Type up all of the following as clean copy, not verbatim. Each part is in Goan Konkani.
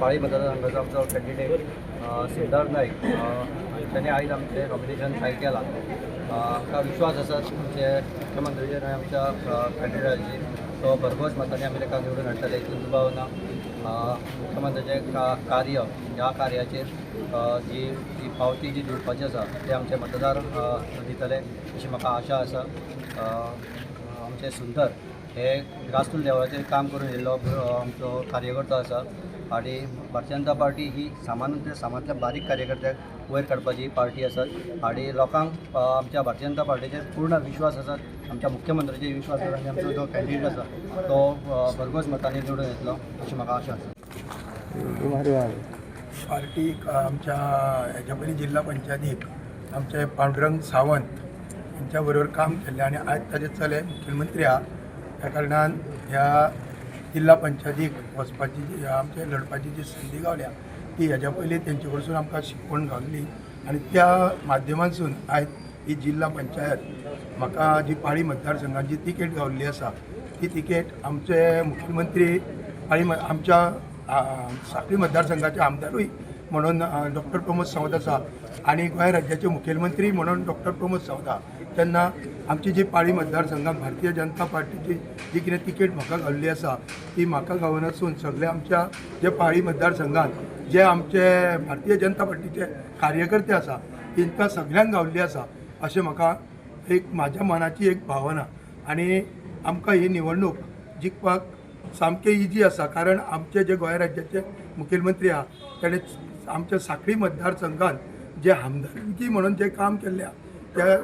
पाळी मतदारसंघाचो आमचो कॅन्डिडेट सिद्धार्थ नाईक ताणें आयज आमचें नॉमिनेशन फायल केलां. आमकां विश्वास आसा आमचे मुख्यमंत्रीचेर आनी आमच्या कॅन्डिडेटाचेर, तो भरघोस मतांनी आमी ताका निवडून हाडटले हितून दुबाव ना. मुख्यमंत्र्याचें कार्य ह्या कार्याचेर जी जी पावती जी दिवपाची आसा ते आमचे मतदार दितले अशी म्हाका आशा आसा. आमचे सुंदर हे ग्रासरूट लेवलाचेर काम करून येयल्लो आमचो कार्यकर्तो आसा आनी भारतीय जनता पार्टी ही सामान्य सामांतल्या बारीक कार्यकर्त्याक वयर काडपाची पार्टी आसा आनी लोकांक आमच्या भारतीय जनता पार्टीचेर पूर्ण विश्वास आसा, आमच्या मुख्यमंत्र्याचेर विश्वास आसा आनी आमचो जो कॅन्डिडेट आसा तो भरघोस मतांनी निवडून येतलो अशी म्हाका आशा आसा. पार्टीक आमच्या हेच्या पयलीं जिल्हा पंचायतीक आमचे पांडुरंग सावंत हेंच्या बरोबर काम केल्लें आनी आयज ताजे चले मुख्यमंत्री आहा, त्या कारणान ह्या जिल्हा पंचायतीक वचपाची जी आमचे लढपाची जी संदी गावल्या ती हेज्या पयलीं तेंचे कडसून आमकां शिकवण गावली आनी त्या माध्यमांतसून आयज ही जिल्हा पंचायत म्हाका जी पाळी मतदारसंघात जी तिकेट गावल्ली आसा ती तिकेट आमचे मुख्यमंत्री पाळी आमच्या साखळी मतदारसंघाचे आमदारूय म्हणून डॉक्टर प्रमोद सावंत आसा आनी गोंय राज्याचे मुखेलमंत्री म्हणून डॉक्टर प्रमोद सावंत आहा. तेन्ना आमची जी पाळी मतदारसंघात भारतीय जनता पार्टीची जी कितें तिकेट म्हाका गावल्ली आसा ती म्हाका गावनासून सगळे आमच्या जे पाळी मतदारसंघात जे आमचे भारतीय जनता पार्टीचे कार्यकर्ते आसा तांकां सगळ्यांक गावल्ली आसा अशें म्हाका एक म्हाज्या मनाची एक भावना आनी आमकां ही निवडणूक जिखपाक सामकें इजी आसा, कारण आमचे जे गोंय राज्याचे मुखेलमंत्री आहा ताणें आमच्या साखळी मतदारसंघात जे आमदारकी म्हणून जे काम केल्लें आहा त्या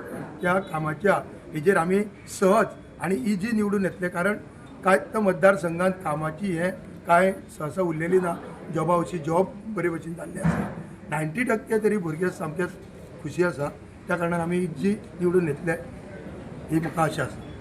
त्या कामाच्या हेजेर आमी सहज आनी इजी निवडून येतले, कारण कांयच मतदारसंघात कामाची हें कांय सहसा उरलेली ना. जॉबा वशी जॉब बरे भशेन जाल्ले आसा, 90% तरी भुरगे सामके खुशी आसा, त्या कारणान आमी इजी निवडून येतले ही म्हाका आशा आसा.